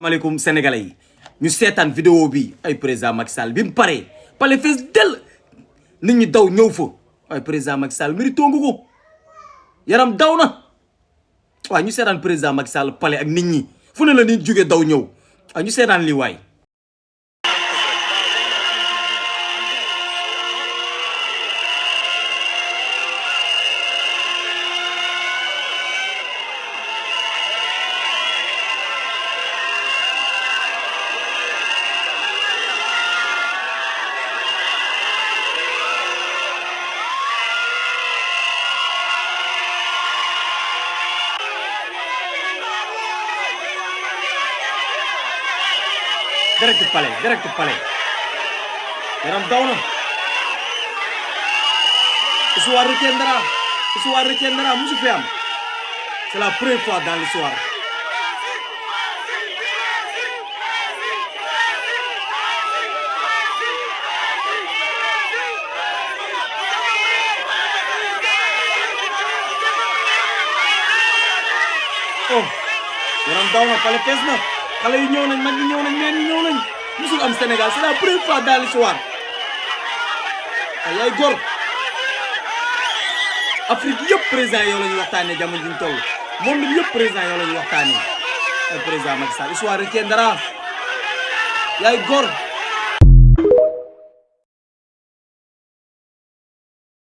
maaleykum sénégalais yi ñu seetaan vidéo bi ay président Macky Sall bi mu paree pale fees del nit ñi daw ñëw fa ay président Macky Sall mérito nga ko yaram daw na waaye ñu seetaan président Macky Sall pale ak nit ñi fu ne la nit jóge daw ñëw waaye ñu seetaan lii waay. direct palais yaram daw na histoire retiendra musu fi am c'est la première fois dans l'histoire. Oh yaram daw na palais fees na xale yi ñëw nañ mag yi ñëw nañ meen yi ñëw nañ musul am Sénégal c'est la première fois dans l'histoire ay góor Afrique yëpp président yow la ñuy waxtaanee jamono ji ñu toll monde bi yëpp président yow la ñuy waxtaanee ay président Macky Sall histoire retiendra yaay góor